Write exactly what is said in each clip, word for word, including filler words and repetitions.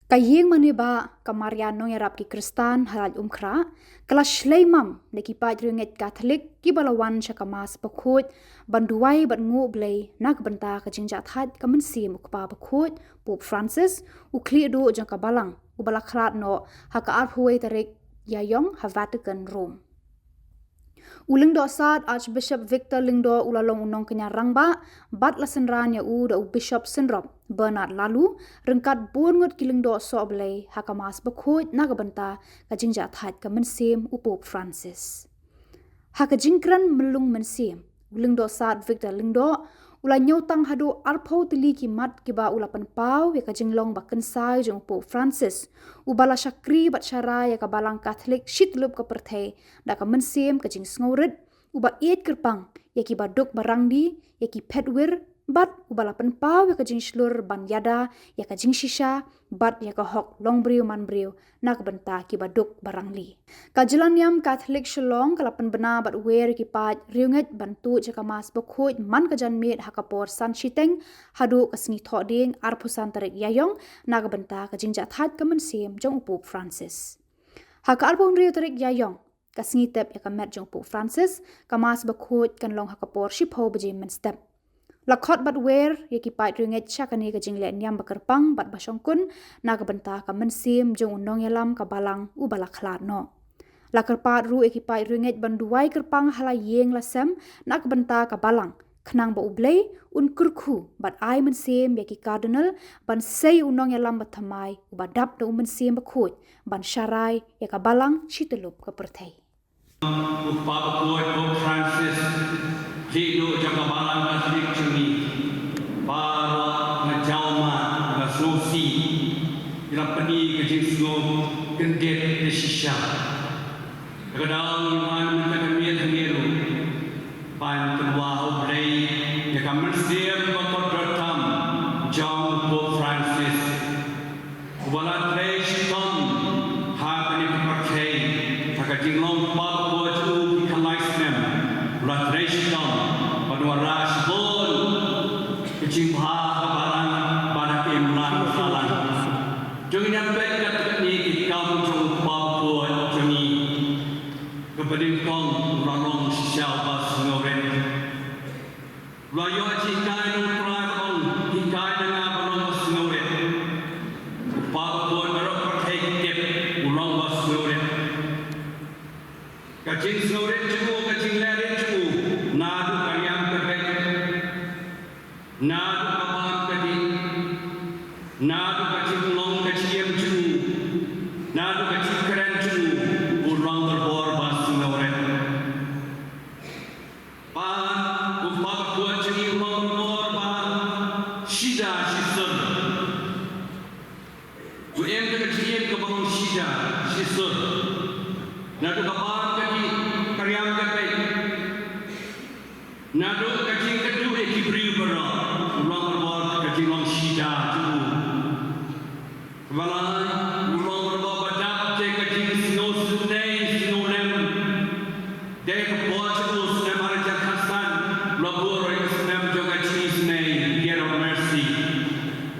Ka ïing mane ba ka Maria Nongïarap ki Khristan ha Laitumkhrah ka la shlei mam na ki paid riewngeit Katholik kiba la wan sha ka Mass bakhuid ban duwai bad nguh Blei na ka bynta ka jingjahthait ka mynsiem u Kpa bakhuid Pope Francis, u khlieh duh jong ka Balang uba la khlad noh ha ka arphew wei tarik Ïaïong ha Vatican, Rome. U Lyngdoh Sad Archbishop Victor Lyngdoh u la long u nongkñia rangbah bad la synran ïa u da u Bishop Synrop Bernard Laloo ryngkat bun ngut ki lyngdoh sohblei ha ka Mass bakhuid na ka bynta ka jingjahthait ka mynsiem u Pope Francis. Ha ka jingkren myllung mynsiem, u Lyngdoh Sad Victor Lyngdoh u la ñiewtang haduh arphew tylli ki mat kiba u la pynpaw ïa ka jinglong ba kynsai jong u Pope Francis, uba la shakri bad sharai ïa ka Balang Katholik shityllup ka pyrthei da ka mynsiem ka jingsngewrit, uba ïeit kyrpang ïa kiba duk ba rangli, ïa ki phetwir, bad uba la pynpaw ïa ka jingshlur ban ïada ïa ka jingshisha bad ïa ka hok longbriew manbriew na ka bynta kiba duk ba rangli. Ka Jyllaniam Katholik Shillong ka la pynbna bad wer ïa ki paid riewngeit ban tuid sha ka Mass bakhuid man ka janmiet ha ka por san shiteng haduh ka sngi Thohdieng arphew san tarik Ïaïong na ka bynta ka jingjahthait ka mynsiem jong u Pope Francis. Ha ka arphew hynriew tarik Ïaïong, ka sngi tep ïa ka met jong u Pope Francis, ka Mass bakhuid kan long ha ka por shiphew baje mynstep. La khot bad wer ïa ki paid riewngeit sha kane ka jingleh niam ba kyrpang bad ba shongkun na ka bynta ka mynsiem jong u nongïalam ka Balang uba la khlad noh. La kyrpad ruh ïa ki paid riewngeit ban duwai kyrpang ha la ïing la sem na ka bynta ka Balang, khnang ba U Blei un kyrkhu bad ai mynsiem ïa ki Cardinal ban sei u nongïalam bathymmai uba dap da u Mynsiem Bakhuid ban sharai ïa ka Balang shityllup ka pyrthei. U Kpa bakhuid Pope Francis, khlieh duh jong ka Balang Katholik jong ngi, baroh na Jowma, na Snow Sea, ki la pyni ka jingsngew kyndit da shisha. Ka daw ngi wan mynta ka miet hangne ruh ban kynwaw ha U Blei ïa ka mynsiem ba kordor tam jong u Pope Francis, uba la trei shitom ha kane ka pyrthei ha ka jinglong kpa bakhuid jong u ki khyllai snem. U la trei shitom ban wanrah shibun ka jingbha ha ka Balang ba da ka imlang sahlang. To ngin ïa peit katto katne ki kam jong u Kpa bakhuid jong ngi. Kaba nyngkong, u la long shisha uba sngewrit. U la ïoh jinghikai na U Trai ba ong, hikai na nga ban long ba sngewrit. U Kpa bakhuid, baroh pyrthei ki tip u long ba sngewrit. Ka jingsngewrit jong u, ka jinglehrit jong u, naduh ka riam ka beit, naduh ka bam ka dih, naduh ka jinglong ka jingim jong u, naduh ka jingkren jong u, u long barabor ba sngewrit. Bad u Kpa bakhuid jong ngi u long barabor ba shida shisur. U im da ka jingim kaba long shida shisur. Naduh ka bam ka dih, ka riam ka beit, naduh ka jingkynduh ïa ki briew baroh, u long barabor ka jinglong shida jong u. Kaba lai, u long barabor ba dap da ka jingsngewsynei sngewlem. Dei ka por jong u, snem ar hajar khatsan, u la buh ïa ka snem jong ka jingisynei, Year of Mercy.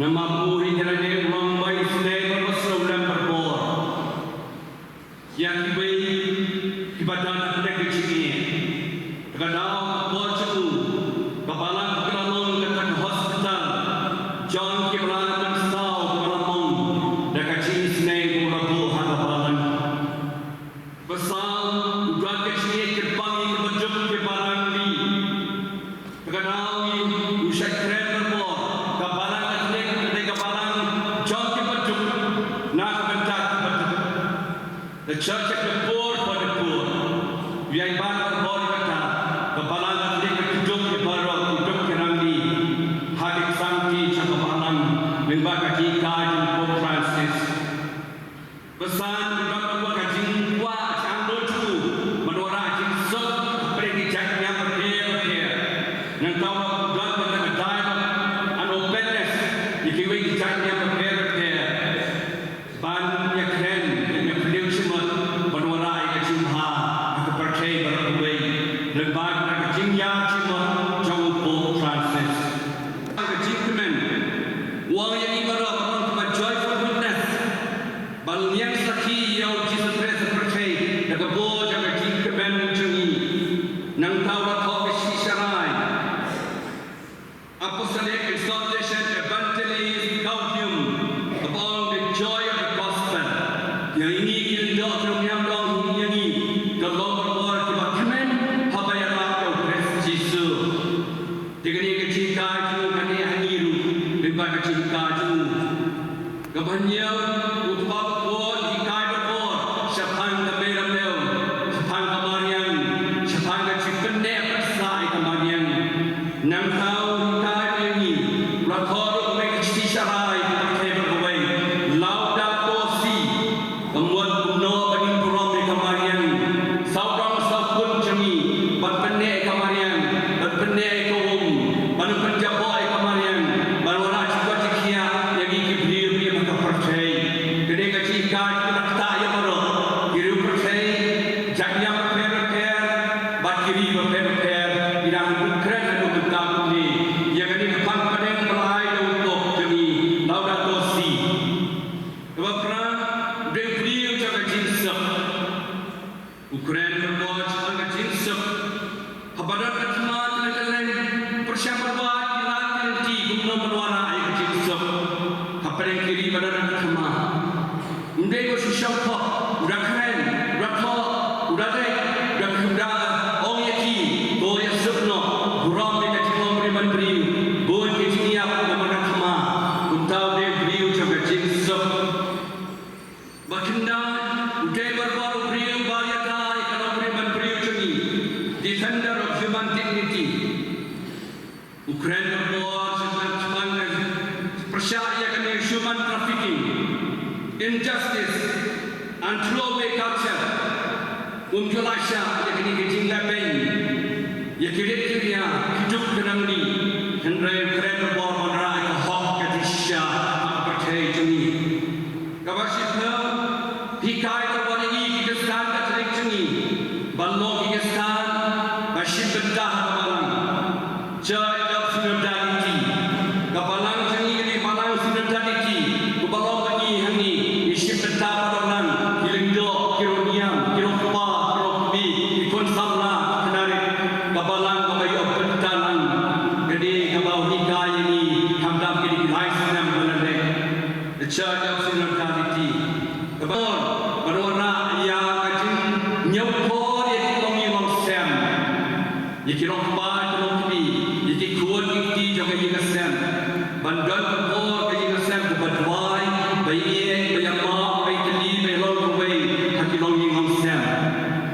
Namar u hi ka la dei u long ba isynei bad ba sngewlem barabor ïa kiwei kiba don ha ka jingim. Te ka daw ka por jong u, ka Balang ka la long kata ka hospital jong kiba la pynsaw, kiba la mong da ka jingisynei ba u la buh ha ka Balang. Ba saw, u don ka jingïeit kyrpang ïa kiba duk kiba rangli. Te ka daw ngi u shait kren barabor, ka Balang Katholik ka dei ka balang jong kiba duk na ka bynta kiba duk. The Church of the Poor for the Poor. U ïai ban barabor ïa kata, ka Balang Katholik ka duk ïa baroh, ki duk ki rangli ha ki ksangti jong ka Balang lyngba ka jinghikai jong u Pope Francis. Ba san, u don ka jingkwah jong u ban wanrah jingsuk hapdeng ki jait niam bapher bapher. Nangta u don ka dialogue and openness ïa kiwei ki jait niam bapher bapher. Ban ïakren, ban ïapynim jingmut, ban wanrah ïa ka jingbha ha ka pyrthei baroh kawei lyngba ka jingïaid jingmut jong u Pope Francis. Ka jingkmen, u ong ïa ngi baroh, ong ba joyful witness. Ïa u kpa u hikai ba por shaphang ka Mei Ramew, shaphang ka mariang, shaphang ka jingpynneh pynsah ïa ka mariang. Nangta u hikai ïa ngi, la khot ruh mei ka shithi sharai ka pyrthei ba kawei, Laudato Si. Ka mut kumno ba ngin burom ïa ka mariang. Sawdong sawkun jong ngi ban pynneh ïa ka mariang, ban pynneh ïa ka um, ban pynjaboh ïa ka mariang, ban wanrah jingkoit jingkhiah ïa ngi ki briew ha ka pyrthei. Kane ka jinghikai ka la ktah ïa baroh ki riew pyrthei, jait niam bapher bapher bad ki ri bapher bapher. Ngi dang kren haduh mynta kumne ïa kane ka pang pdeng ba la ai da u Pope jong ngi, Laudato Si. Kaba phra, u dei u briew jong ka jingsuk. U kren ka bor shaphang ka jingsuk. Haba don ka thma, te leit leit pyrshang bad ki lad ki lynti kumno ban wanrah ïa ka jingsuk hapdeng ki ri ba don ka thma. Ym dei ba shu shongkhoh, u da kren, u da thoh, u da leit, u da, u da ong ïa ki, to ïasuk noh, burom ïa ka jinglong briew ban briew, bun ki jingïap namar ka thma. Kumta u dei u briew jong ka jingsuk. Ba khyndai, u dei barabor u briew ba ïada ïa ka longbriew ban briew jong ngi. Defender of human dignity. U kren barabor shaphang, shaphang ka pyrshah ïa kane human trafficking, injustice and throwaway culture. Um ju lashai ïa kine ki jinglehbeiñ ïa ki rit ki riat, ki duk ki rangli. Hynrei u kren barabor ban wanrah ïa ka hok ka jingshisha ha ka pyrthei jong ngi. Kaba shiphew, hikai barabor ïa ngi ki Khristan Katholik jong ngi ban long ki Khristan ba shim bynta ha ka balang. Church of Synodality. Ka balang jong ngi ka dei balang synodality. Ka balang ba ngi hangne ngi shim bynta baroh lang, ki lyngdoh, ki rong niam, ki rong kpa, ki rong kmie, ki khun samla, ki khynnah rit. Ka balang kaba ïoh bynta lang ka dei kaba hikai ïa ngi khamtam ki dei ki lai snem ba la leit. The Church of Synodality. Kaba, kaba wanrah ïa ka jingñiewkor ïa ki longïing longsem. Ïa ki longkpa, ki longkmie, ïa ki khun ki kti jong ka ïing ka sem. Ban don ka por ka ïing ka sem kaba duwai, ba ïeit, ba ïamap, ba ïatylli, ba ïalong kawei ha ki longïing longsem.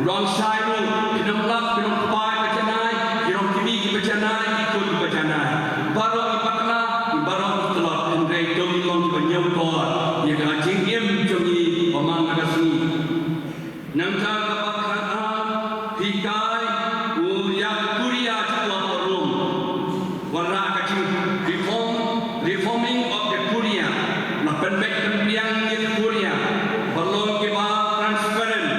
U ong shai ruh, phin ym lap, ki longkpa kiba janai, ki longkmie kiba janai, ki khun kiba janai. Baroh ngi bakla, baroh ngi tlot, hynrei to ngin long kiba ñiewkor ïa ka jingim jong ngi ba man la ka sngi. Nangta kaba khatar, hikai u ïa ka Kuria jong u Rom. Wanrah ka jing reform, reforming of the Kuria. La pynbeit pynbiang ïa ka Kuria ban long kiba transparent,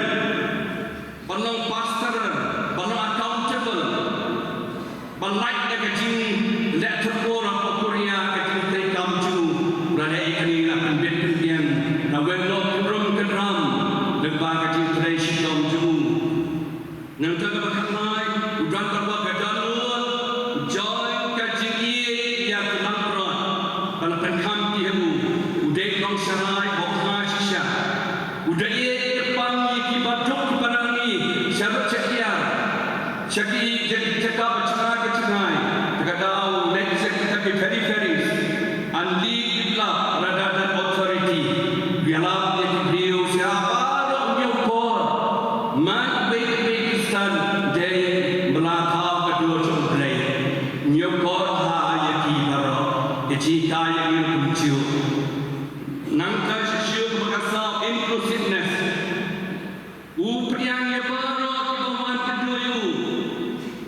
ban long pastoral, ban long accountable. Ban lait da ka jingleh tyrkhong ha ka Kuria ka jingtrei kam jong u. La leh ïa kane, la pynbeit pynbiang, la wan noh kynrum kynram lyngba ka jingtrei shitom jong u. Nangta kaba khatlai, u don barabor ka download, u join ka jingïeit ïa ki langbrot ba la pynkham ki ha u. U dei u nongsharai ba kha shisha. U da ïeit kyrpang ïa kiba duk kiba nang ïa sharud shakiar. Sha ki, sha ki jaka ba jngai ba jngai. Te ka daw leit sha kita ki peripheries and lead with love rather than authority. U ïalap ïa ki briew sha baroh, u ñiewkor. Mat beit beit Khristan dei ba la thaw ka dur jong U Blei. U ñiewkor ha ïa ki baroh. Ka jinghikai ïa ngi kumjuh. Nangta shisha kaba ka saw inclusiveness. U pdiang ïa baroh kiba wan kynduh ïa u.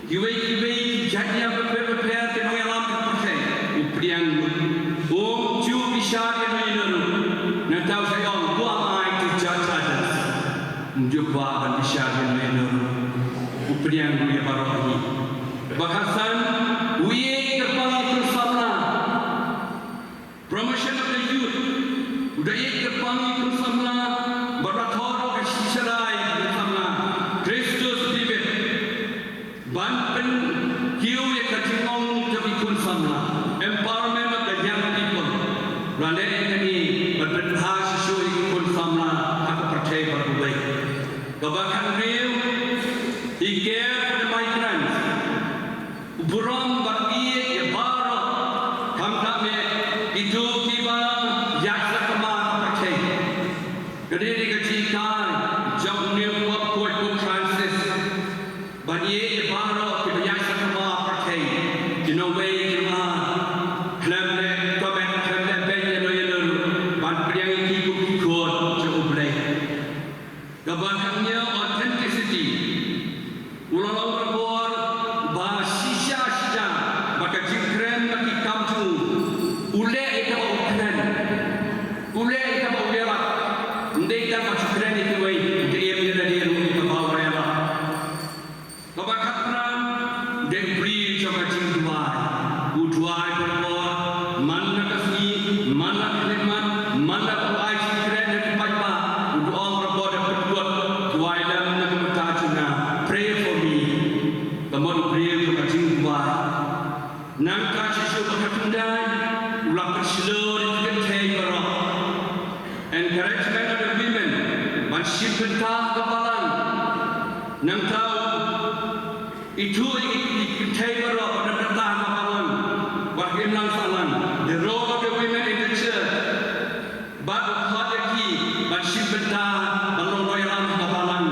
Kiwei kiwei ki jait niam bapher bapher ki nongïalam ka pyrthei. U pdiang, um ju bishar ïano ïano ruh. Nangta u sa ong, who am I to judge others? Um ju kwah ban bishar ïano ïano ruh. U pdiang ïa baroh hi. Ba khatsan, u ïeit kyrpang ïa ki khun samla. Promotion of the youth. U da ïeit kyrpang ïa ki khun samla, bad la thoh ruh ka shithi sharai ïa ki khun samla. Christus vivit. Ban pynkiew ïa ka jinglong jong ki khun samla. Empowerment of the young people. La leh ïa kane ban pynbha shisha ïa ki khun samla ha ka pyrthei baroh kawei. Kaba khathynriew, he cared for the migrants. U burom bad u ïeit ïa baroh, khamtam eh kito kiba ïaid sakma Kane ka jinghikai jong u Pope Francis ban ïeit ïa baroh kiba ïaid sha khmat pyrthei, ki nongwei ki nongar, khlem leh comment, khlem leh beiñ ïano ïano ruh, ban pdiang ïa ki kum ki khun jong U Blei. Kaba khatnïa, authenticity. U la long ka bor ba shisha shisha bad ka jingkren bad ki kam jong u. U leh ïa kaba u kren. U leh ïa kaba u ïalap. Ym dei tang ba shu kren ïa kiwei, u dei ïa lade ruh ïa kaba u la ïalap. Kaba khatphra, u dei u briew jong ka jingduwai. U duwai baroh, man la ka sngi, man la ka khyllipmat, man la ka, u ai jingkren ha ki paidbah, u ong baroh da pynkut, duwai lem na ka bynta jong nga, pray for me. Ka mut u briew jong ka jingduwai. Nangta shisha ba khatphra, u la pynshlur ïa ki kynthei baroh. Encouragement of the women ban shim bynta ha ka balang. Nangta u ithuh ïa ki kynthei baroh ban bynta ha ka balang, wat imlang sahlang, the role of the women in the church. Bad u khot ïa ki ban shim bynta ban long nongïalam ha ka balang.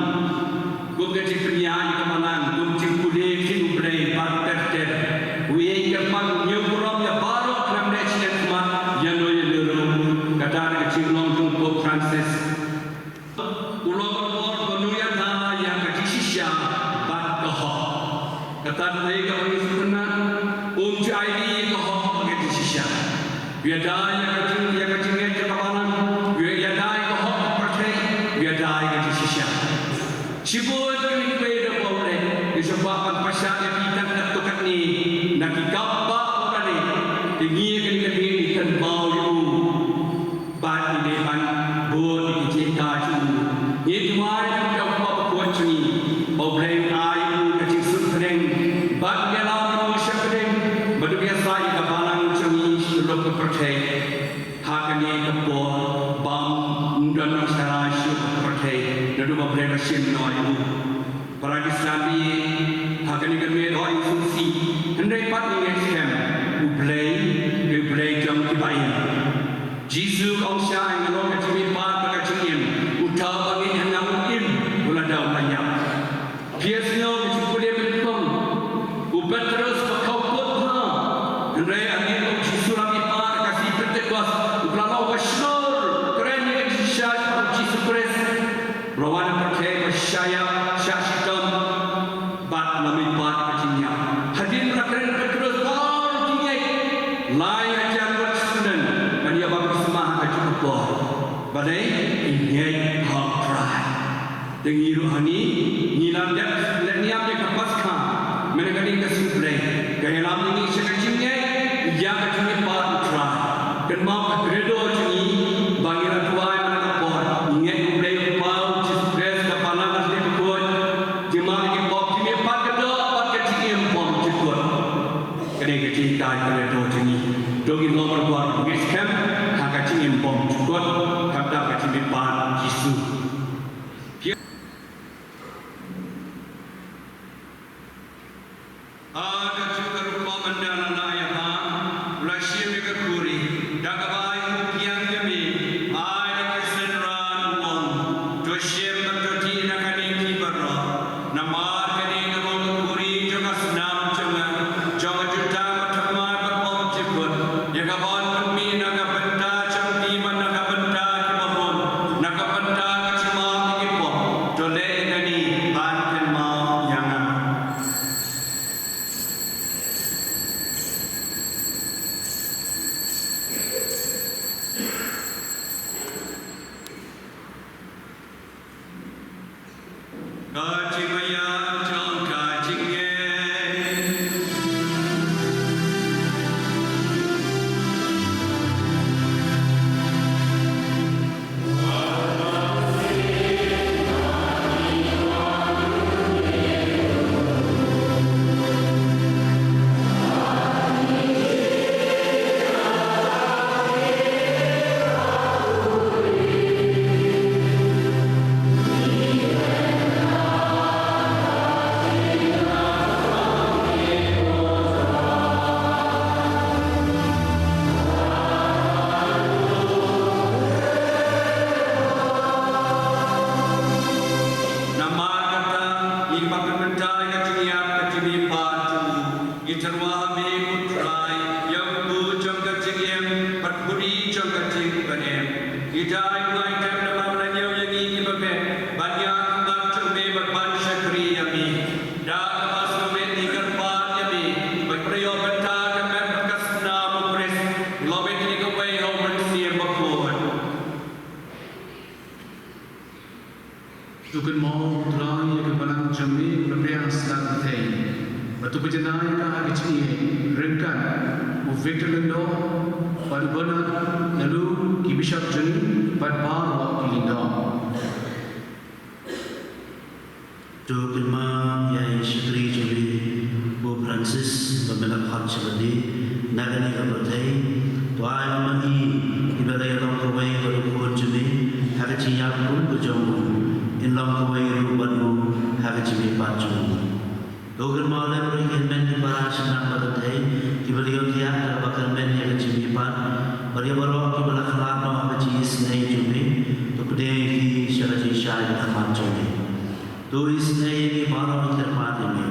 Kum ka jingpynïaid ïa ka balang, kum jingpule ktien U Blei bad ter ter. U ïeng kyrpang, u ñiew burom ïa baroh, khlem leh shimet khmat ïano ïano ruh. Kata ka jinglong jong u Pope Francis. U long ka bor ba un ïada ïa ka jingshisha bad ka hok. Kata ka dei kaba ngi sngewtynnat, um ju ai ïa ka hok bad ka jingshisha. U ïada ïa ka jing, ïa ka jingngeit jong ka balang, u ïada ïa ka hok ka pyrthei, u ïada ïa ka jingshisha. Shibun kiwei kiwei ruh ba u leh, ngi sngewbha ban pyrshah ïa ki tang katto katne na ki kam ba u la leh, te ngi ha kane ka miet ngi kynmaw ïa u. Bad ngi dei ban bud ïa ki jinghikai jong u. Ngi duwai ïa u Kpa bakhuid jong ngi, ba U Blei un ai ïa u ka jingsuk bneng bad ïalam ïa u shapdeng, bad un ïasaid ïa ka balang jong ngi sha ka pyrthei ha kane ka por ba ym don nongshakri shuh ha ka pyrthei, naduh ba U Blei u la shim noh ïa u. Para Khristan, ha kane ka miet hooid ngi sngewsih, hynrei pat ngi ngeit skhem, U Blei, U Blei jong kiba im. Jisu u ong, shah, nga long ka jingmihpat bad ka jingim. Uta uba ngeit ha nga un im, wat lada u la ïap. Phi ïohsngew ka jingpule mynnyngkong. U Petros ba khawpud bha. Hynrei ha ngi, U Jisu u la mihpat ha ka sngi Pentekost. U la long ba shlur, kren ïa ka jingshisha jong U Jisu Khrist. U la wan ha pyrthei ba shah ïap, shah shitom, bad la mihpat ka jingïap. Hadien ba la kren u Petros, baroh ki ngeit. Lai hajar ngut sha snem ban ïa baptisma ha kajuh ka por. Balei? Ki ngeit ha U Trai. Te ngi ruh hangne, ngi la dep leh niam ïa ka Paskha, mynta ka dei ka sngi Blei. Ka ïalam ïa ngi sha ka jingngeit ïa ka jingmihpat U Trai. Kynmaw ka Credo jong ngi ba ngi la duwai man la ka por. Ngi ngeit U Blei U Kpa, U Jisu Khrist, ka Balang Kynthei bakhuid, jingmap ïa ki pop, jingmihpat ka doh bad ka jingim bymjukut. Ka dei ka jinghikai Credo jong ngi. To ngin long marwei, ngin skhem ha ka jingim bymjukut, khamtam ka jingmihpat Jisu. Ha kajuh ka rukom ynda la lah ïa ba, u la shim ïa ka khuri, da kaba ai u kiang ïa me, ai da ka synran u ong, to shim bad to dih na kane phi baroh, namar kane ka long ka khuri jong ka snam jong nga, jong ka jutang bathymmai bad bymjukut, ïa kaba yn pynmih na ka bynta jong phi bad na ka bynta kiba bun, na ka bynta ka jingmap ïa ki pop. To leh ïa kane ban kynmaw ïa nga. Ka jingmaïa jong ka jingngeit. Tang namar la ñiew ïa ngi kiba beh ban ïa ka mat jong me bad ban shakri ïa me. Da kaba sngewbha ngi kyrpad ïa me ba pynïoh bynta ka met bad ka snam u Khrist. Long bad ïa kawei ha u Mynsiem Bakhuid. To kynmaw U Trai ïa ka balang jong me uba la pdiang sha ka pyrthei. Bad to pynjanai ïa ka ha ka jingïeit ryngkat u Victor Lyngdoh bad u Bernard Nalu ki bishop jong ngi bad baroh ki lyngdoh. To kynmaw ïa i shakri jong me u Francis ba me la khot sha lade na kane ka pyrthei. To ai ma i iba la ïalong kawei bad u khun jong me ha ka jingïap kum ka jong u, in long kawei ruh bad u ha ka jingmihpat jong u. To kynmaw lem ruh ïa ki hynmen ki para sha nang ba kynthei kiba la ïohthiah da kaba kyrmen ïa ka jingmihpat bad ïa baroh kiba la khlad noh ha ka jingisynei jong me. To pdiang ïa ki sha ka jingshai ha khmat jong me. To isynei ïa ngi baroh ngi kyrpad ïa me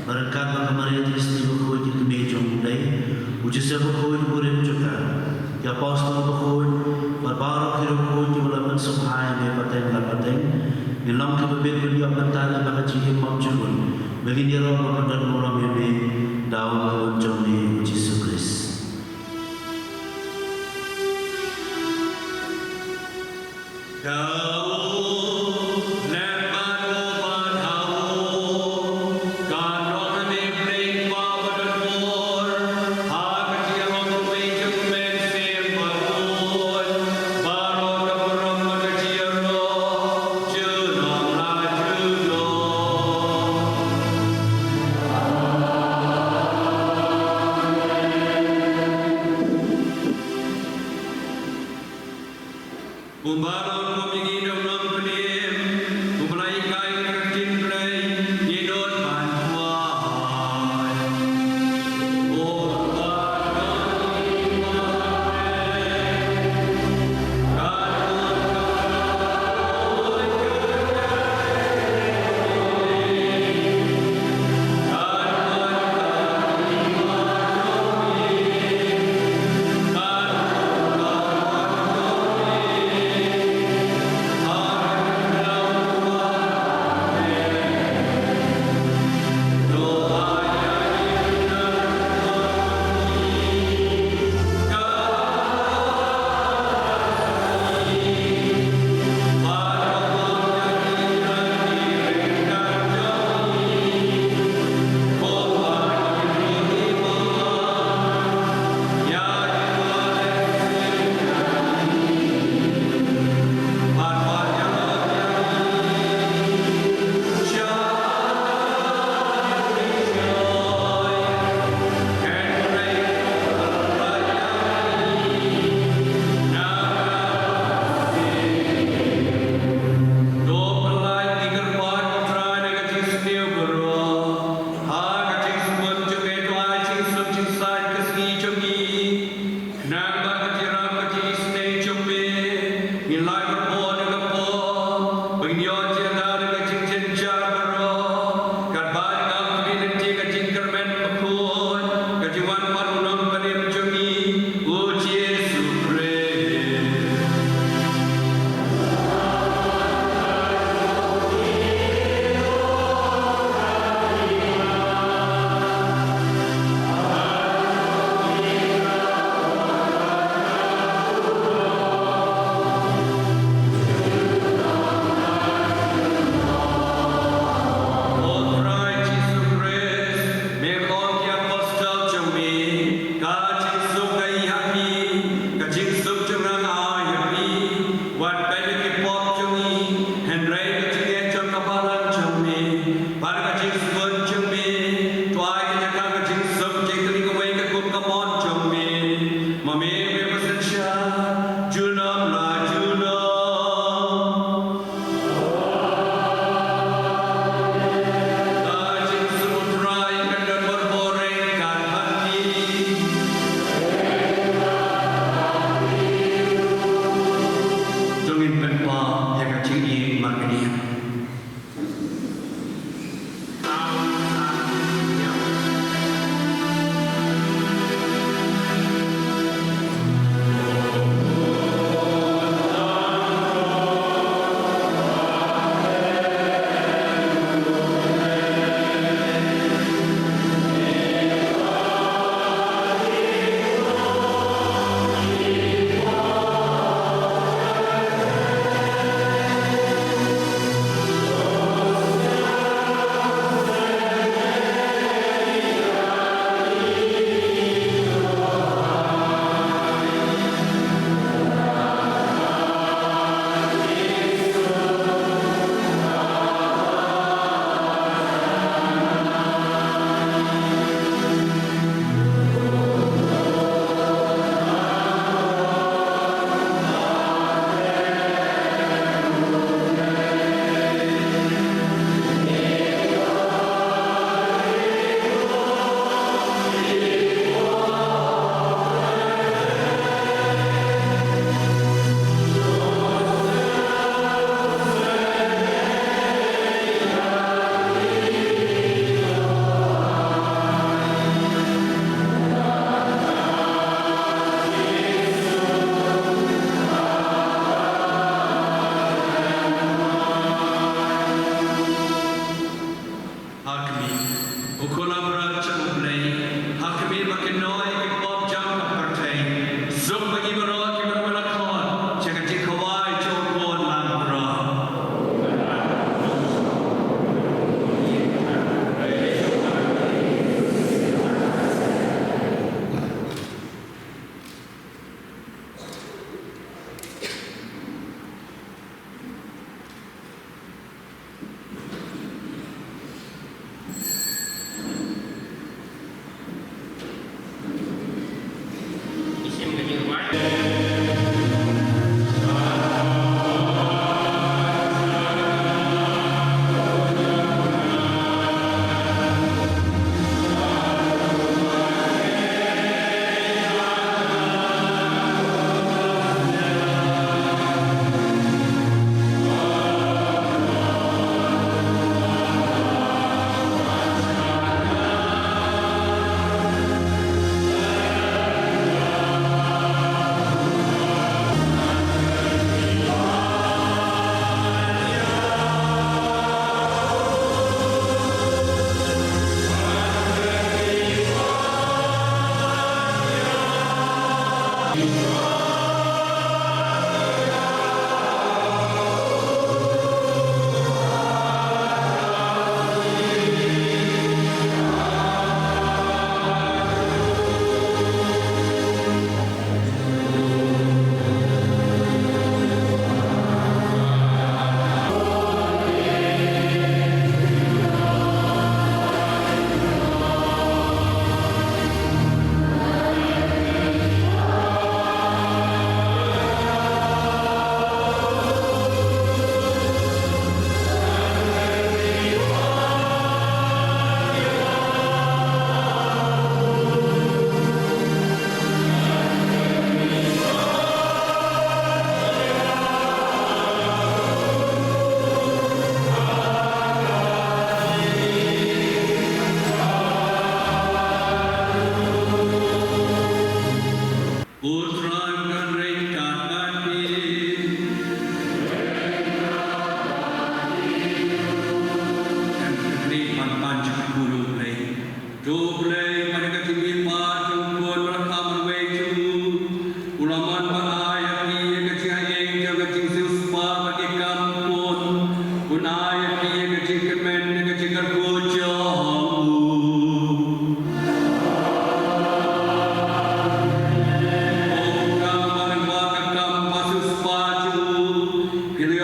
ba ryngkat bad ka Maria Theisotti bakhuid ka kmie jong U Blei, u Joseph bakhuid u rim jong ka, ki apostol bakhuid bad baroh ki riewkhuid kiba la pynsngewbha ïa me pateng la pateng, ngin long kiba bit ban ïoh bynta lyngba ka jingim bymjukut ba ngin ïaroh bad pyndonburom ïa me da u Khun jong me u Jisu Khrist. Kumba long kum ïa ngi da u nongpynim, kumba la hikai ïa ka ktien Blei, ngi don ban kwah. Nang bad ka jingïarap ka jingisynei jong me, ngin lait bor da ka por, ba ngin ïoh jingïada da ka jingjynjar baroh, katba ngin ïoh lynti ka jingkyrmen bakhuid, ka jingwan pat u Nongpynim jong ngi, u Jisu Khrist.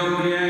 Pria